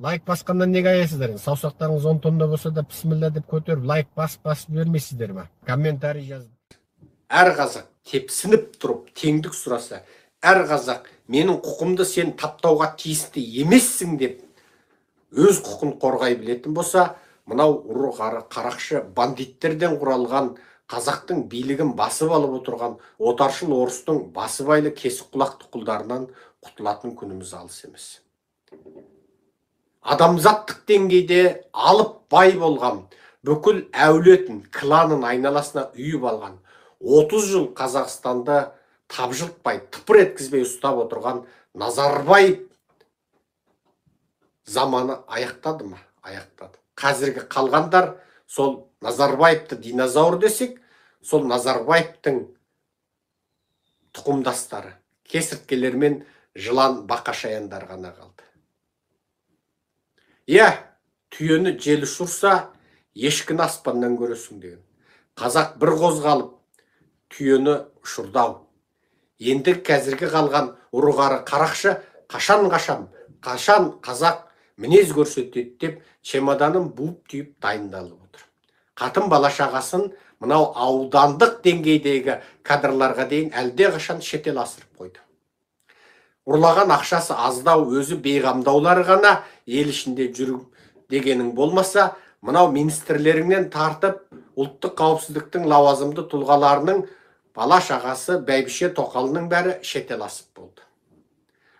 Лайк басқаннан неге аяйсыздар енді? Саусақтарыңыз 10 тонна болса да, бісміллә деп көтеріп, лайк басып жібермейсіздер ма? Комментарий жазып. Әр қазақ тепсініп тұрып теңдік сұраса, әр қазақ менің құқымды сен таптауға тиісті емессің деп өз құқын қорғай білетін болса, мынау ұры-қары қарақшы бандиттерден құралған қазақтың билігін басып алып отырған отаршыл орыстың басыбайлы кесік құлақты құлдарынан құтылатын күніміз алыс емес. Адамзаттық деңгейде алып бай болған, бүкіл әулетін, кланын айналасына үйіп алған, 30 жыл Қазақстанды тапжылтпай, тыпыр еткізбей ұстап отырған Назарбаев заманы аяқтады ма? Аяқтады. Қазіргі қалғандар сол Назарбаевты динозавр десек, сол Назарбаевтың тұқымдастары, кесірткелер мен жылан бақашаяндар ғана қалды. Иә, түйені жел ұшырса, ешкіні аспаннан көресің деген. Қазақ бір қозғалып, түйені ұшырды-ау. Енді қазіргі қалған ұры-қары қарақшы қашан қашам, қашан қазақ мінез көрсетеді деп чемоданын буып түйіп дайындалып отыр. Қатын бала шағасын мынау аудандық деңгейдегі кадрларға дейін әлде қашан шетел асырып қойды. Ұрлаған ақшасы аздау, өзі бейғамдаулары ғана ел ішінде жүр дегенің болмаса, мынау министрлеріңнен тартып ұлттық қауіпсіздіктің лауазымды тұлғаларының бала шағасы, бәйбіше тоқалының бәрі шетел асып болды.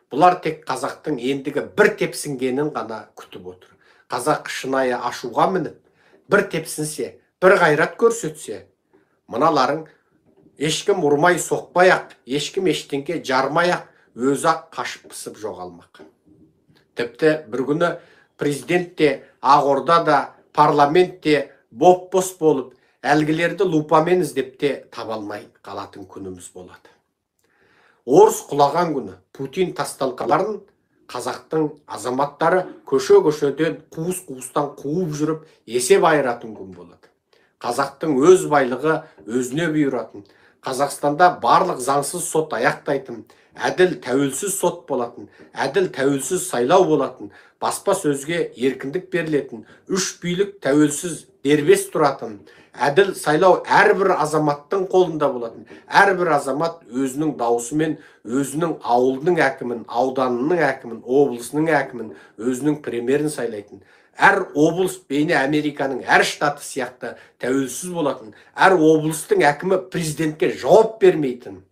Бұлар тек қазақтың ендігі бір тепсінгенін ғана күтіп отыр. Қазақ шынайы ашуға мініп, бір тепсінсе, бір қайрат көрсетсе, мыналарың ешкім ұрмай соқпай ақ, ешкім ештеңке жармай ақ, өзі ақ қашып пысып жоғалмақ. Тіпті бір күні президент те, Ақорда да, парламент те боп-бос болып, әлгілерді лупамен іздеп те таба алмай қалатын күніміз болады. Орыс құлаған күні Путин тасталқаларын қазақтың азаматтары көше-көшеден, қуыс-қуыстан қуып жүріп есеп айыратын күн болады. Қазақтың өз байлығы өзіне бұйыратын, Қазақстанда барлық заңсыз сот аяқтайтын, әділ тәуелсіз сот болатын, әділ тәуелсіз сайлау болатын, баспасөзге еркіндік берілетін, үш билік тәуелсіз дербес тұратын, әділ сайлау әрбір азаматтың қолында болатын, әрбір азамат өзінің дауысымен өзінің ауылының әкімін, ауданының әкімін, облысының әкімін, өзінің премьерін сайлайтын, әр облыс бейне Американың әр штаты сияқты тәуелсіз болатын, әр облыстың әкімі президентке жауап бермейтін,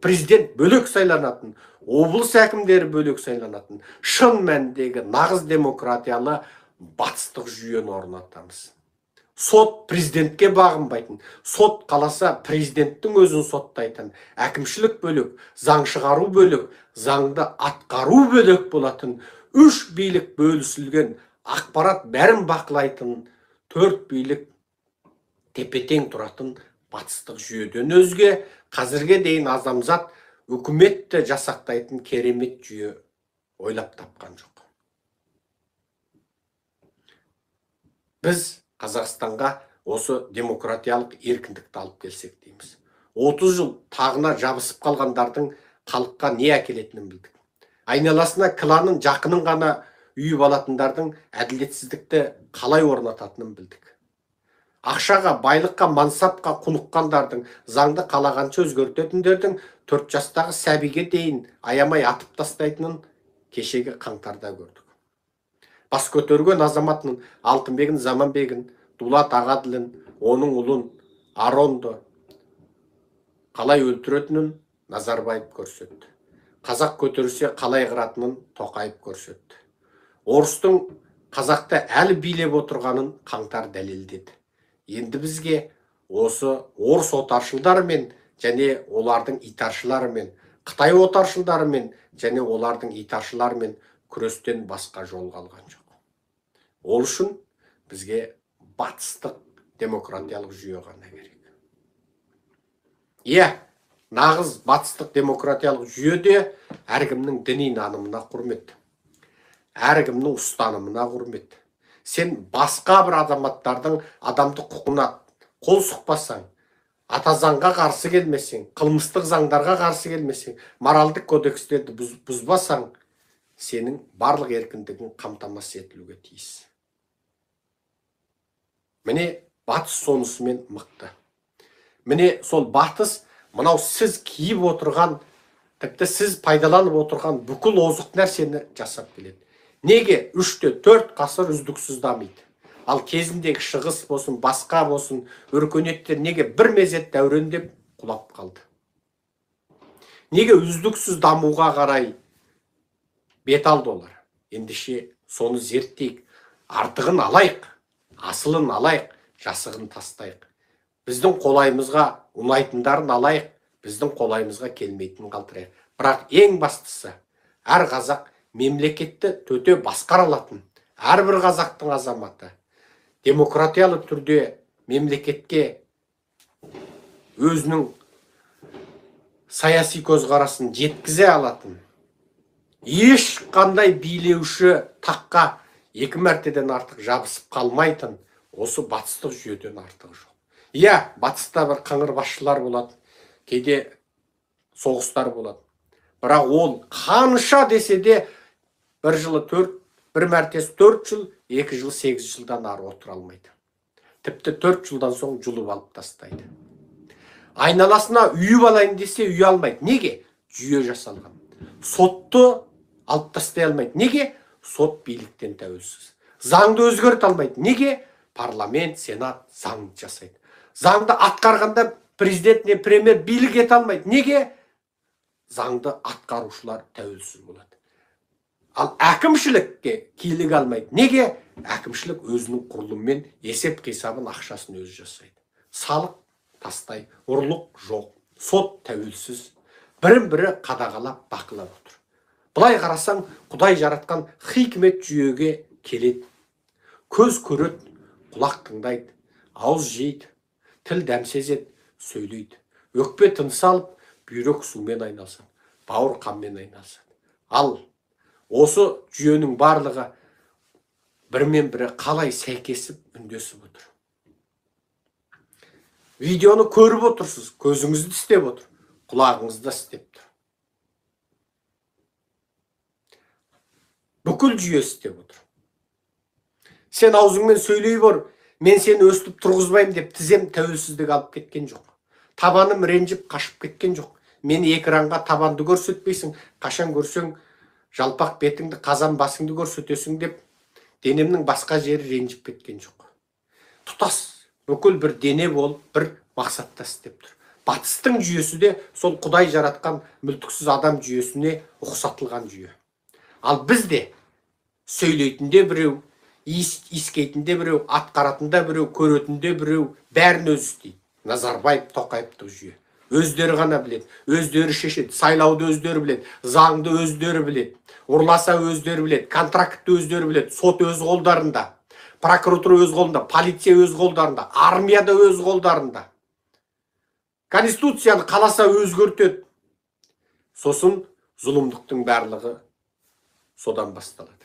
президент бөлек сайланатын, облыс әкімдері бөлек сайланатын, шын мәніндегі нағыз демократиялы батыстық жүйені орнатамыз. Сот президентке бағынбайтын, сот қаласа президенттің өзін соттайтын, әкімшілік бөлек, заң шығару бөлек, заңды атқару бөлек болатын, үш билік бөлісілген, ақпарат бәрін бақылайтын, төрт билік тепе-тең тұратын батыстық жүйеден өзге қазірге дейін адамзат үкіметті жасақтайтын керемет жүйе ойлап тапқан жоқ. Біз Қазақстанға осы демократиялық еркіндікті алып келсек дейміз. 30 жыл тағына жабысып қалғандардың халыққа не әкелетінін білдік. Айналасына кланын жақынын ғана үйіп алатындардың әділетсіздікті қалай орнататынын білдік. Ақшаға, байлыққа, мансапқа құныққандардың, заңды қалағанша өзгертетіндердің 4 жастағы сәбиге дейін аямай атып тастайтынын кешегі қаңтарда көрдік. Бас көтерген азаматының Алтынбегін, Заманбегін, Дулат Ағаділін, оның ұлын Аронды қалай өлтіретінін Назарбаев көрсетті. Қазақ көтерсе қалай қыратынын Тоқаев көрсетті. Орыстың қазақты әлі билеп отырғанын қаңтар дәлелдеді. Енді бізге осы орыс отаршылдарымен және олардың итаршыларымен, Қытай отаршылдарымен және олардың итаршыларымен күрестен басқа жол қалған жоқ. Ол үшін бізге батыстық демократиялық жүйе ғана керек. Иә, нағыз батыстық демократиялық жүйеде әркімнің діни нанымына құрмет, әркімнің ұстанымына құрмет. Сен басқа бір азаматтардың адамдық құқығына қол сұқпасаң, ата заңға қарсы келмесең, қылмыстық заңдарға қарсы келмесең, моральдық кодекстерді бұзбасаң, сенің барлық еркіндігің қамтамасыз етілуге тиіс. Міне батыс сонысымен мықты. Міне сол батыс мынау сіз киіп отырған, тіпті сіз пайдаланып отырған бүкіл озық нәрсені жасап келеді. Неге 3-4 ғасыр үздіксіз дамиды? Ал кезіндегі шығыс болсын, басқа болсын, өркениеттер неге бір мезет дәурендеп құлап қалды? Неге үздіксіз дамуға қарай бет алды олар? Ендеше соны зерттейік, артығын алайық, асылын алайық, жасығын тастайық. Біздің қолайымызға ұнайтындарын алайық, біздің қолайымызға келмейтінін қалдырайық. Бірақ ең бастысы, әр қазақ мемлекетті төте басқара алатын, әрбір қазақтың азаматы демократиялы түрде мемлекетке өзінің саяси көзқарасын жеткізе алатын, ешқандай билеуші таққа 2 мәртеден артық жабысып қалмайтын осы батыстық жүйеден артығы жоқ. Иә, батыста бір қыңыр басшылар болады, кейде соғыстар болады. Бірақ ол қанша десе де бір жылы 4, бір мәртесі 4 жыл, 2 жыл, 8 жылдан ары отыра алмайды. Тіпті 4 жылдан соң жұлып алып тастайды. Айналасына үйіп алайын десе үй алмайды. Неге? Жүйе жасалған. Сотты алып тастай алмайды. Неге? Сот биліктен тәуелсіз. Заңды өзгерте алмайды. Неге? Парламент, сенат заңды жасайды. Заңды атқарғанда президент не премьер билік ете алмайды. Неге? Заңды атқарушылар тәуелсіз болады. Ал әкімшілікке килік алмайды. Неге? Әкімшілік өзінің құрылымымен есеп қисабын, ақшасын өзі жасайды. Салық тастай, ұрлық жоқ, сот тәуелсіз, бірін-бірі қадағалап, бақылап отыр. Былай қарасаң, Құдай жаратқан хикмет жүйеге келеді. Көз көреді, құлақ тыңдайды, ауыз жейді, тіл дәм сезеді, сөйлейді. Өкпе тыныс алып, бүйрек сумен айналысады, бауыр қанмен айналысады. Ал осы жүйенің барлығы бірімен бірі қалай сәйкесіп, үндесіп отыр. Видеоны көріп отырсыз, көзіңізді істеп отыр, құлағыңызды істеп тұр. Бүкіл жүйе істеп отыр. Сен аузыңмен сөйлей бер, мен сені өстіп тұрғызбаймын деп тізем тәуелсіздік алып кеткен жоқ. Табаным ренжіп қашып кеткен жоқ. Мені экранға табанды көрсетпейсің, қашан көрсең жалпақ бетіңді, қазан басыңды көрсетесің деп денемнің басқа жері ренжіп кеткен жоқ. Тұтас бүкіл бір дене болып, бір мақсатта істеп тұр. Батыстың жүйесі де сол Құдай жаратқан мүлтіксіз адам жүйесіне ұқсатылған жүйе. Ал бізде сөйлейтінде біреу, иіскейтінде біреу, атқаратында біреу, көретінде біреу, бәрін өзі істейді. Назарбаев, Тоқаевтық жүйе. Өздері ғана біледі, өздері шешеді, сайлауды өздері біледі, заңды өздері біледі, ұрласа өздері біледі, контрактты өздері біледі, сот өз қолдарында, прокуратура өз қолында, полиция өз қолдарында, армия да өз қолдарында. Конституцияны қаласа өзгертеді. Сосын зұлымдықтың барлығы содан басталады.